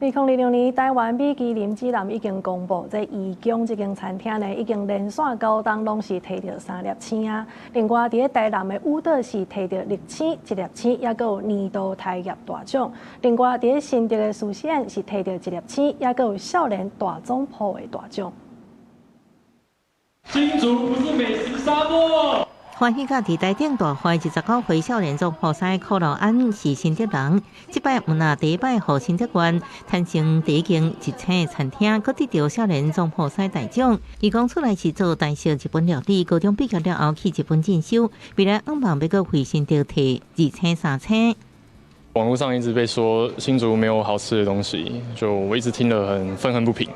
Speaker 1: 2026年台灣米其林指南已經公布，這頤宮這間餐廳呢，已經連續9冬攏是提著三粒星啊。另外，佇咧台南的五島是提著二星、一粒星，抑閣有年度台業大獎。另外，佇咧新竹的壽司宴是提著一粒星，抑閣有少年大總鋪的大獎。
Speaker 10: 新竹不是美食沙漠。
Speaker 11: 歡喜甲佇台頂大懷29歲少年總鋪師柯老安是新竹人，這擺毋若第一擺予新竹縣產生第一間一星餐廳，閣得著少年總鋪師大獎。伊講出來是做台式日本料理，高中畢業了後去日本進修，未來向望欲閣回新竹提二星三星。
Speaker 10: 網絡上一直被說新竹沒有好吃的東西，就我一直聽得很憤恨不平。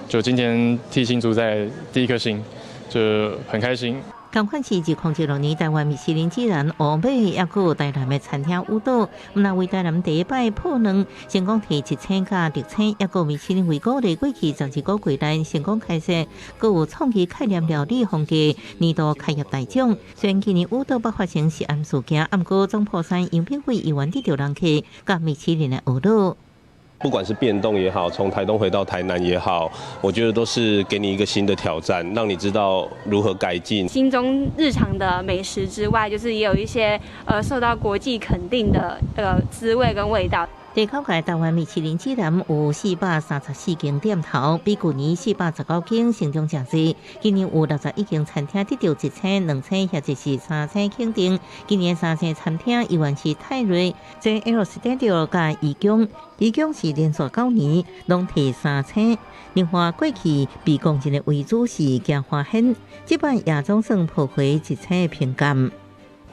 Speaker 10: 就今天替新竹在第一顆星，就很開心。
Speaker 11: 仝款是2016年台灣米其林指南烏馬，抑閣有台南的餐廳舞蹈，毋若為台南第一擺破卵，成功提一星佮六星，抑閣米其林為鼓勵過去12個月內成功開設，閣有創意概念料理風格年度開業大獎。雖然今年舞蹈捌發生食安事件，毋過總鋪師楊炳輝依然得著人客佮米其林的呵咾。
Speaker 12: 不管是變動也好，從台東回到台南也好，我覺得都是給你一個新的挑戰，讓你知道如何改進。
Speaker 13: 新中日常的美食之外，就是也有一些受到國際肯定的滋味跟味道。
Speaker 11: 第九屆台灣米其林指南有434間店頭，比舊年419間成長誠濟。今年有61間餐廳得著一星、兩星或者是三星肯定。今年三星餐廳依然是泰瑞、JL Studio佮怡宮，怡宮是連續9年攏提三星。另外，過去被公認的為主是嘉華軒，這擺也總算破回一星的評鑑。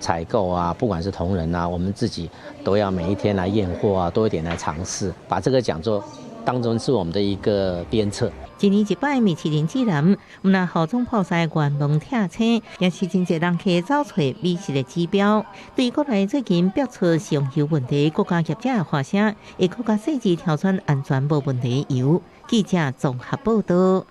Speaker 14: 採購啊，不管是同仁啊，我們自己都要每一天來驗貨啊，多一點來嘗試，把這個講座當中是我們的一個鞭策。
Speaker 11: 一年一擺米其林指南，毋若予總鋪師願望拆星，也是真濟人客走揣美食的指標。對國內最近爆出食用油問題，國家業者的發聲會閣較細緻挑選安全無問題的油。記者綜合報導。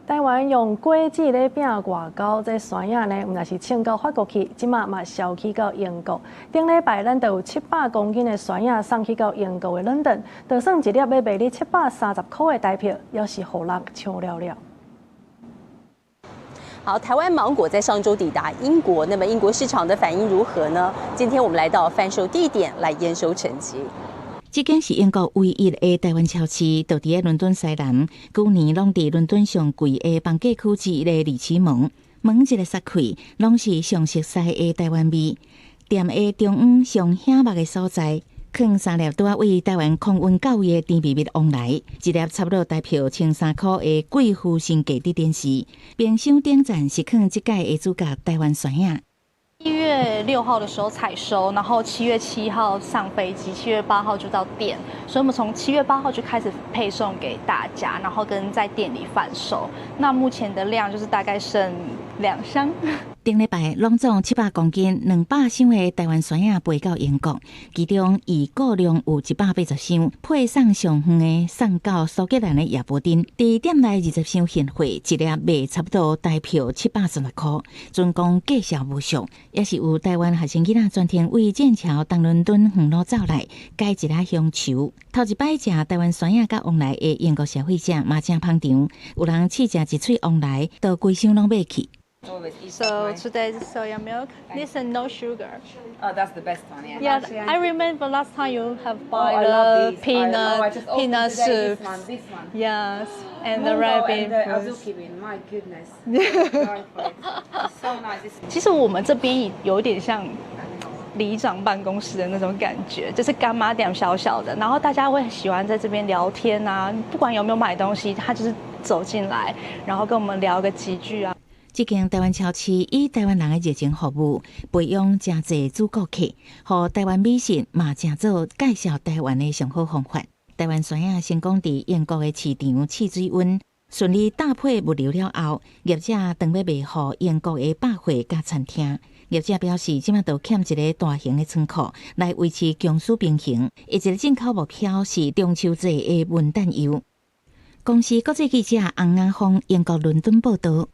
Speaker 1: 台灣用果子咧拼外交，這山仔呢，毋若是衝到法國去，這馬嘛銷去到英國。頂禮拜咱就有700公斤的山仔送去到英國的倫敦，就算一粒欲賣你730箍的台票，也是予人搶了了。
Speaker 15: 好，台灣芒果在上週抵達英國，那麼英國市場的反應如何呢？今天我們來到販售地點來驗收成績。
Speaker 25: 這間是英國唯一的台灣超市，就佇咧倫敦西南。舊年攏佇倫敦上貴的房價區之一的麗池門，門一个閂開，攏是上熟悉的台灣味。店的中央上顯目的所在，囥三粒拄仔對台灣空運到位的甜蜜蜜旺來，一粒差不多台票1300箍的貴婦身價佇電視冰箱頂層是囥這屆的主角台灣山仔。
Speaker 26: 1月6號的時候採收，然後7月7號上飛機，7月8號就到店，所以我們從7月8號就開始配送給大家，然後跟在店裡販售。那目前的量就是大概剩2箱。
Speaker 25: 頂禮拜攏總700公斤200箱的台灣山仔飛到英國，其中預估量有180箱，配送上遠的送到蘇格蘭的葉波丁。佇店內20箱現貨，一粒賣差不多台票730箍，準講價數無俗，也是有台灣學生囡仔專程為劍橋東倫敦遠路走來，解一下鄉愁。頭一擺食台灣山仔佮旺來的英國消費者嘛誠捧場，有人試食一喙旺來，就規箱攏買去。
Speaker 26: So today is soya milk. This is no sugar.
Speaker 27: Oh, that's the best one. Yeah.
Speaker 26: Yeah, I remember last time you have buy
Speaker 27: Oh, I
Speaker 26: the
Speaker 27: love these.
Speaker 26: Peanut
Speaker 27: Oh, I just opened
Speaker 26: peanut
Speaker 27: today
Speaker 26: soup.
Speaker 27: this one, this one.
Speaker 26: Yes, and the
Speaker 27: Mungo
Speaker 26: red bean
Speaker 27: and the
Speaker 26: fruits.
Speaker 27: azuki bean. My goodness. Die for it. It's so nice. It's
Speaker 26: 其實我們這邊有點像里長辦公室的那種感覺，就是柑仔店小小的，然後大家會喜歡在這邊聊天啊，不管有沒有買東西，他就是走進來，然後跟我們聊個幾句啊。
Speaker 25: 這間台灣超市以台灣人的熱情服務，培養誠濟主顧客，予台灣美食嘛成做介紹台灣的上好方法。台灣山仔成功佇英國的市場試水溫，順利打破物流了後，業者當欲賣予英國的百貨佮餐廳。業者表示，這馬都欠一个大型的倉庫來維持供需平衡。一個進口目標是中秋節的文旦柚。公視國際記者洪亞峰，英國倫敦報導。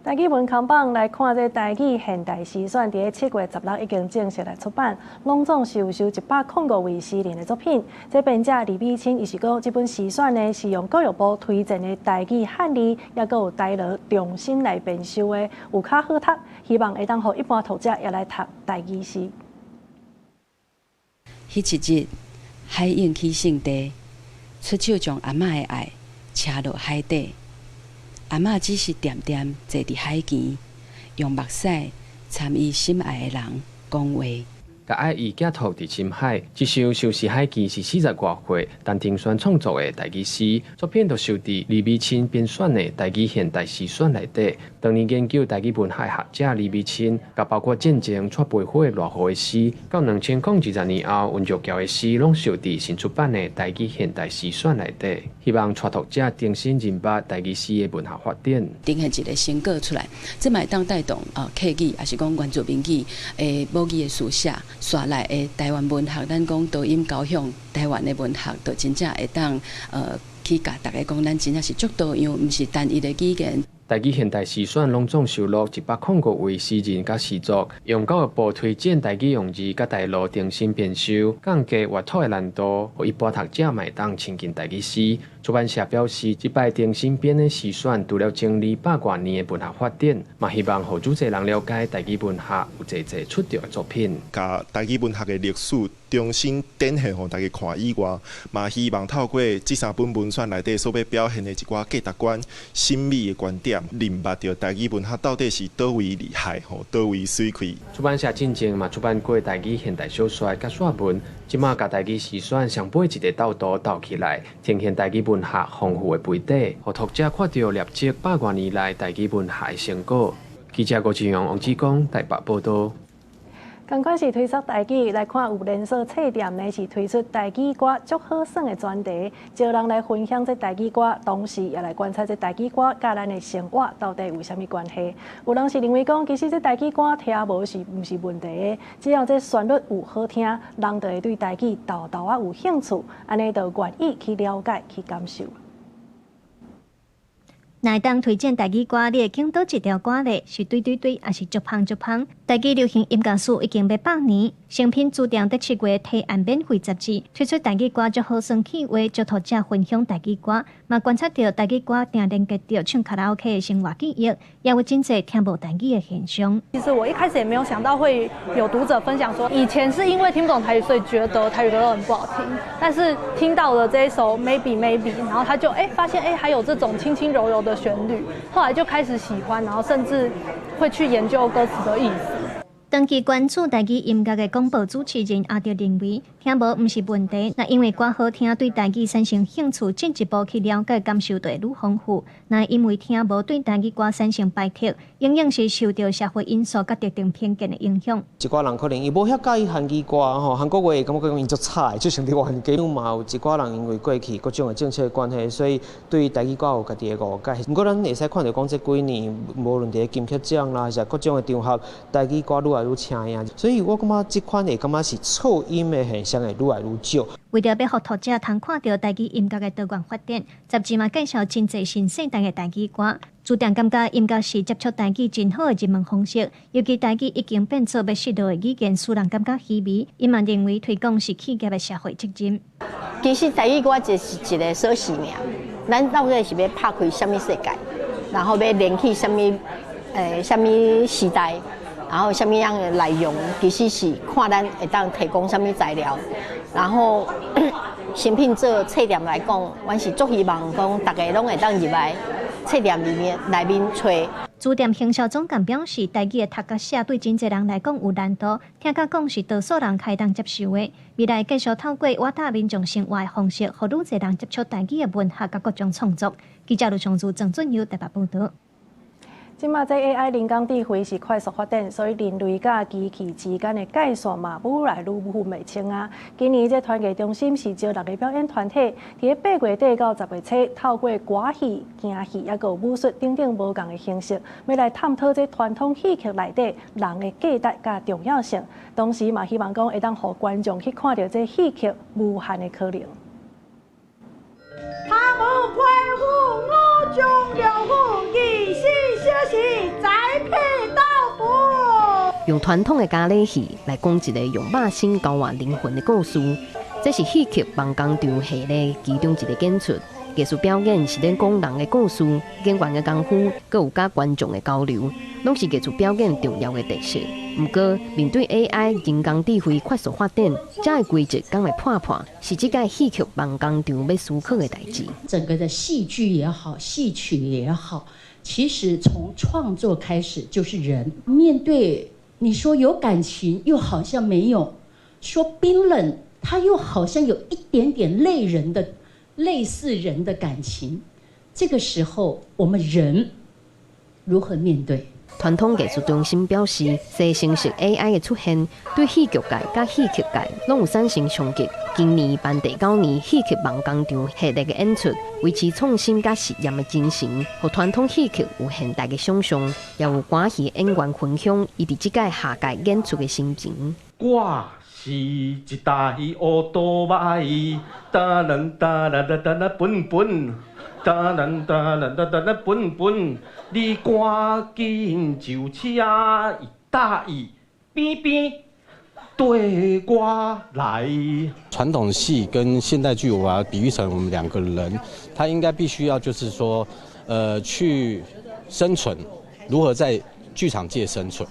Speaker 1: 台語文康榜來看，這台語現代詩選，佇7月16已經正式來出版，攏總是有收105位詩人的作品。這編者李美清伊是講，這本詩選呢是用教育部推薦的台語漢字，抑閣有台羅重新來編修的，有較好讀，希望會當予一般讀者也來讀台語詩。
Speaker 28: 彼一日，海湧起聖地，出手將阿嬤的愛車落海底。阿嬤只是恬恬坐佇海墘，用目屎參伊心愛的人講話。
Speaker 22: 共愛伊寄託佇深海，這首《相思海墘》是40外歲陳庭軒創作的台語詩作品，就收佇李美親編選的台語現代詩選內底。當年研究台語文學的學者李美親，共包括戰前蔡培火的賴和的詩，到2020年後溫玉橋的詩，攏收佇新出版的台語現代詩選內底。希望帶讀者重新認捌台語詩的文學發展。
Speaker 28: 呈現一个成果出來，這嘛會當帶動啊客語，抑是講原住民語的母語的書寫。紲來的台灣文學，咱講多音交響台灣的文學，就真正會當去共大家講，咱真正是足多樣，毋是單一的語言。
Speaker 22: 台語現代詩選攏總收錄105位詩人佮詩作，用教育部推薦台語用字佮台路重新編修，降低閱讀的難度，予一般讀者嘛會當親近台語詩。出版社表示，這擺重新編的詩選，除了整理百外年的文學發展，嘛希望予愈濟人了解台語文學有濟濟出眾的作品。
Speaker 2: 共台語文學的歷史重新展現予大家看以外，嘛希望透過這三本文選內底所欲表現的一寡價值觀、審美的觀點，認捌著台語文學到底是佗位厲害，吼，佗位媠氣。
Speaker 22: 出版社進前嘛出版過台語現代小說佮散文，這馬共台語詩選上尾一个鬥圖鬥起來，呈現台語文學豐富的培底，予讀者看著累積百外年來台語文學的成果。記者郭志陽、王志剛台北報導。
Speaker 1: 仝款是推出台語來看，有連鎖冊店呢是推出台語歌足好耍的專題，招人來分享這台語歌，同時也來觀察這台語歌佮咱的生活到底有啥物關係。有人是認為講，其實這台語歌聽無是毋是問題的，只要這旋律有好聽，人就會對台語沓沓仔有興趣，按呢就願意去了解、去感受。
Speaker 3: 若會當推薦台語歌，你會揀佗一條歌咧？是對對對，抑是足芳足芳？台語流行音樂史已經欲100年，誠品書店佇7月提案免費雜誌推出台語歌足好耍企劃，招讀者分享台語歌，嘛觀察著台語歌定連結著唱卡拉 OK 的生活記憶，也有真濟聽無台語的現象。
Speaker 16: 其實我一開始也沒有想到會有讀者分享說，以前是因為聽不懂台語，所以覺得台語歌都很不好聽。但是聽到了這一首 Maybe Maybe，然後他就發現還有這種輕輕柔柔的旋律，後來就開始喜歡，然後甚至會去研究歌詞的意思。
Speaker 3: 長期關注台語音樂的廣播主持人阿德認為，聽無毋是問題，若因為歌好聽，對台語產生興趣，進一步去了解，感受就會愈豐富。若因為聽無對台語歌產生排斥，永遠是受著社會因素佮特定偏見的影響。
Speaker 17: 一寡人可能伊無遐佮意韓語歌吼，韓國話感覺講𪜶足吵，就像佇冤家。嘛有一寡人因為過去各種的政策關係，所以對台語歌有家己的誤解。毋過咱會使看著講，這幾年無論佇金曲獎啦，抑是各種的場合，台語歌愈來愈請影，所以我感覺這款會感覺是噪音的現象會愈來愈少。
Speaker 3: 為著欲予讀者通看著台語音樂的多元發展，雜誌嘛介紹真濟新世代的台語歌。書店感覺音樂是接觸台語真好的入門方式，尤其台語已經變做欲失落的語言，使人感覺稀微。伊嘛認為推廣是企業的社會責任。
Speaker 18: 其實台語歌就是一个鎖匙爾，咱到底是欲拍開啥物世界，然後欲連去啥物啥物時代。然後啥物樣的內容，其實是看咱會當提供啥物材料。然後誠品做冊店來講，阮是足希望講逐家攏會當入來冊店裡面內面揣。
Speaker 3: 書店行銷總監表示，台語的讀佮寫對真濟人來講有難度，聽甲講是多數人較會當接受的。未來繼續透過活搭民眾生活的方式，予愈濟人接觸台語的文學佮各種創作。記者盧松如、鄭俊佑台北報導。
Speaker 1: 這馬這 AI 人工智慧是快速發展，所以人類佮機器之間的界線嘛，愈來愈分袂清啊。今年這團藝中心是招六个表演團體，佇8月底到10月初，透過歌戲、京戲，抑閣有武術等等無仝的形式，欲來探討這傳統戲曲內底人的價值佮重要性。同時嘛，希望講會當予觀眾去看著這戲曲無限的可能。
Speaker 19: 他無佩服我將兩虎，24小時栽培豆腐。
Speaker 20: 用傳統的咖喱戲來講一個用肉身交換靈魂的故事，這是戲曲夢工場系列其中一個演出。藝術表演是咧講人的故事，演員的功夫，閣有佮觀眾的交流，攏是藝術表演重要的特色。毋過，面對 AI 人工智慧快速發展，這个規則敢會破破，是這屆戲曲夢工場欲思考的代誌。
Speaker 4: 整個的戲劇也好，戲曲也好，其實從創作開始就是人面對，你說有感情，又好像沒有；說冰冷，它又好像有一點點類人的、類似人的感情。這個時候，我們人如何面對？
Speaker 20: 傳統藝術中心表示，生成式 AI 的出現，對戲劇界佮戲曲界攏有產生衝擊。今年辦第九年戲曲夢工場系列的演出，維持創新佮實驗的精神，予傳統戲曲有現代的想象，也有歡喜演員分享伊佇這屆下屆演出的心情。
Speaker 5: 我是一台烏多擺，噠啦噠啦噠噠啦笨笨。噠啦噠啦噠噠啦笨笨，你趕緊就車伊搭伊邊邊對我來。
Speaker 6: 傳統戲跟現代劇，我把它比喻成我們兩個人，他應該必須要就是說，去生存，如何在劇場界生存，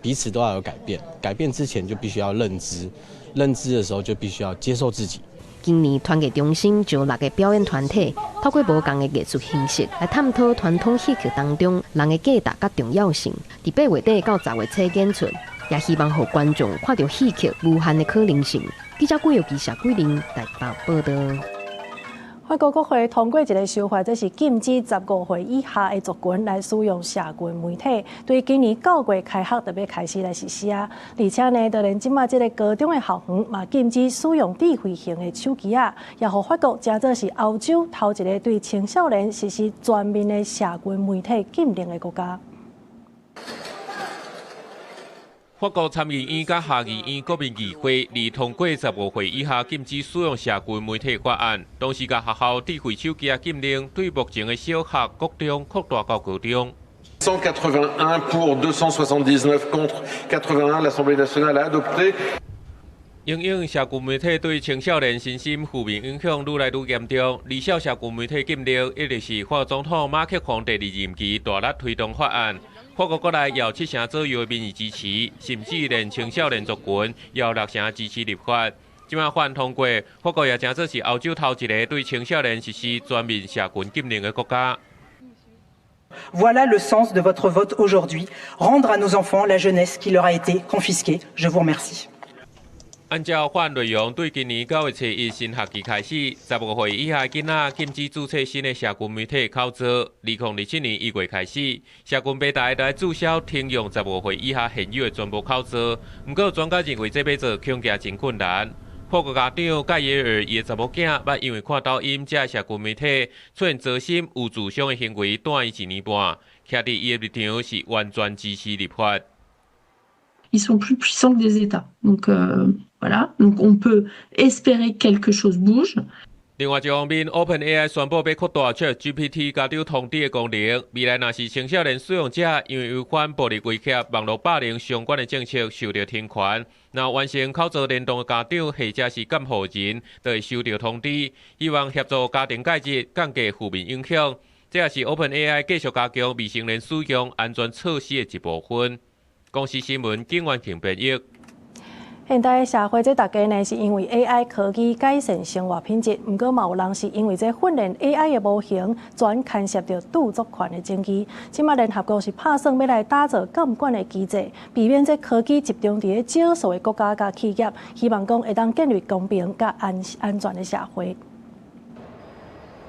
Speaker 6: 彼此都要有改變。改變之前就必須要認知，認知的時候就必須要接受自己。
Speaker 20: 今年團藝中心招六个表演團體，透過無仝的藝術形式來探討傳統戲曲當中人的價值佮重要性。佇8月底到10月初演出，也希望予觀眾看著戲曲無限的可能性。記者郭玉琪、謝桂玲台北報導。
Speaker 1: 法國國會通過一个修法，這是禁止15歲以下的族群來使用社群媒體。對今年9月開學就欲開始來實施啊！而且呢，就連這馬這个高中的校園嘛，禁止使用智慧型的手機仔，也予法國成做是歐洲頭一个對青少年實施全面的社群媒體禁令的國家。
Speaker 8: 法國參議院佮下議院國民議會擬通過15歲以下禁止使用社群媒體法案，同時共學校智慧手機仔禁令，對目前的小學、國中擴大到高中。
Speaker 9: 181 pour 279 contre 81, l'Assemblée nationale a adopté。
Speaker 8: 因應社群媒體對青少年身心負面影響愈來愈嚴重，而且社群媒體禁令一直是法國總統馬克宏第二任期大力推動法案。法國國內有7成左右的民意支持，甚至連青少年族群也有6成支持立法。這馬法案通過，法國也成做是歐洲頭一个對青少年實施全面社群禁令的國家。
Speaker 21: Voilà le sens de votre vote aujourd'hui, rendre à nos enfants la jeunesse qui leur a été confisquée. Je vous remercie.
Speaker 8: 按照法案內容，對今年9月初一新學期開始，15歲以下囡仔禁止註冊新的社群媒體口座。2027年1月開始，社群平台來註銷停用十五歲以下現有的全部口座。毋過專家認為這欲做恐驚真困難。法國家長蓋耶爾伊的查某囝，捌因為看抖音這社群媒體出現糟心有自傷的行為，蹛醫一年半，徛佇伊的立場是完全支持立法。
Speaker 23: Ils sont plus puissants que des États. Donc voilà, donc on peut espérer que quelque chose bouge.
Speaker 8: 另外一方面，OpenAI 宣布欲擴大 ChatGPT 家長通知的功能。未來若是青少年使用者因為違反暴力威脅、網路霸凌相關的政策受著懲罰，若完成口座聯動的家長或者是監護人，就會收著通知，希望協助家庭介入，降低負面影響。這也是 OpenAI 繼續加強未成年使用安全措施的一部分。公視新聞景元慶編譯。
Speaker 1: 現代社會，這大家呢是因為 AI 科技改善生活品質，毋過嘛有人是因為這訓練 AI 的模型，轉牽涉著著作權的爭議。這馬聯合國是拍算欲來打造監管的機制，避免這科技集中佇咧少數的國家佮企業，希望講會當建立公平佮安全的社會。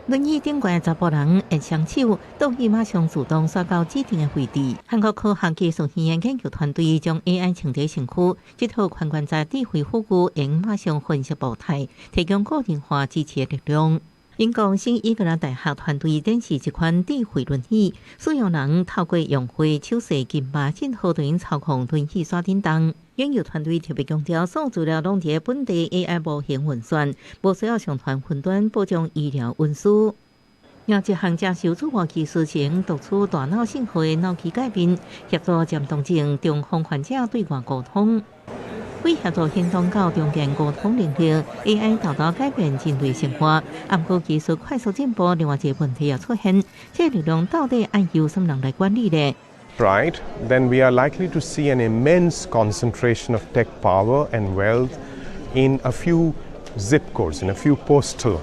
Speaker 11: 輪椅頂懸查埔人會雙手，倒椅馬上自動刷到指定的位置。韓國科學技術學院研究團隊將 AI 穿佇身軀，這套髖關節智慧輔具會馬上分析步態，提供個人化支持的力量。英國新英格蘭大學團隊展示一款智慧輪椅，使用人透過用戶手勢撳把鍵號就能操控輪椅徙振動。研究團隊特別強調，所有資料攏佇本地 AI 模型運算，無需要上傳雲端保障醫療隱私。另一項接受注目技術是讀取大腦信號的腦機界面，協助漸凍症中風患者對外溝通。為協助行動到重建溝通能力，AI 大大改變人類生活。毋過技術快速進步，另外一個問題也出現：這個力量到底愛由啥物人來管理呢？
Speaker 7: Right, then we are likely to see an immense concentration of tech power and wealth in a few zip codes, in a few postal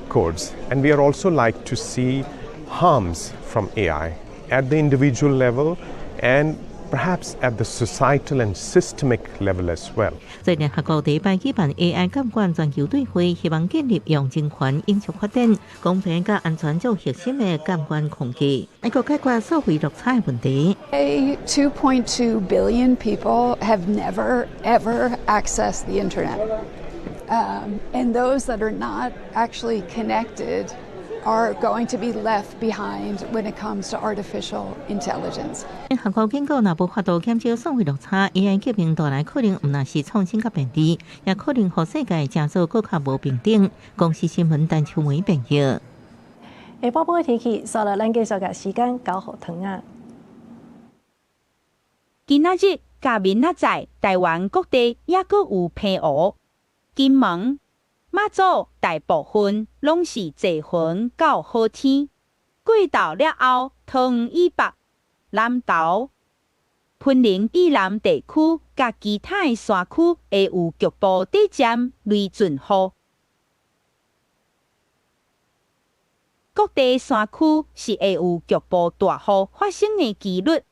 Speaker 7: codes. And we are also like to see harms from AI at the individual level and perhaps at the societal and systemic level as well.
Speaker 11: 在聯合國第一擺舉辦 AI 監管全球對話，希望建立用人權、永續發展、公平佮安全做核心的監管框架，來閣解決數位落差的問題。
Speaker 10: 2.2 billion people have never ever accessed the internet. And those that are not actually connected are going to be left behind when it comes to artificial intelligence.
Speaker 11: 聯合國警告，若無法度減少數位落差，AI 革命帶來可能毋但是創新佮便利，也可能予世界成做閣較無平等。公視新聞陳秋梅編譯。
Speaker 1: 下晡晡的天氣，煞來咱繼續共時間交予糖仔。
Speaker 12: 今仔日佮明仔載，台灣各地猶閣有棚雨。金門、馬祖大部分攏是濟雲到好天。過晝了後，桃園以北、南投、雲林以南地區佮其他的山區會有局部短暫雷陣雨。各地山區是會有局部大雨發生的機率。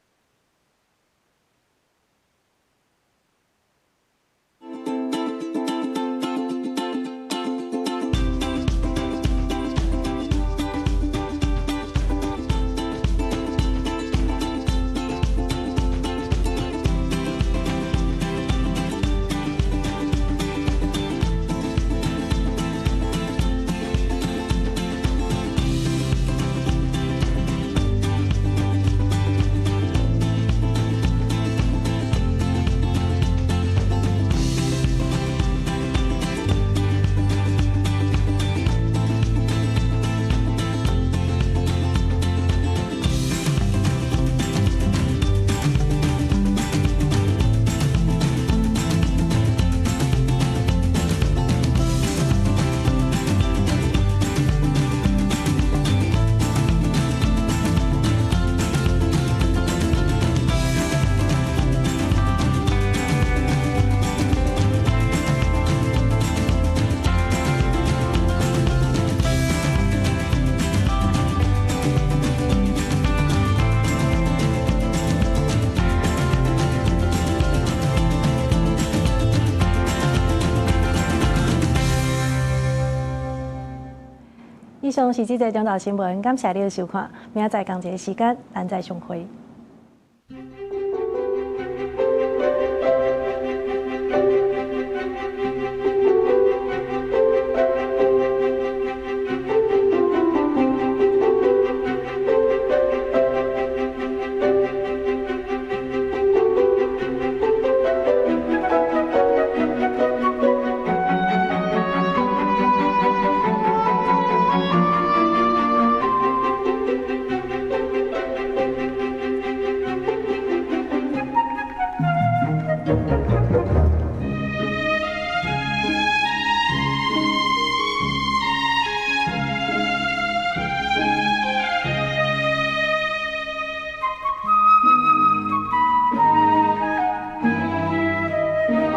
Speaker 1: 以上是這節中晝新聞，感謝你的收看，明仔載仝一个時間，咱再相會。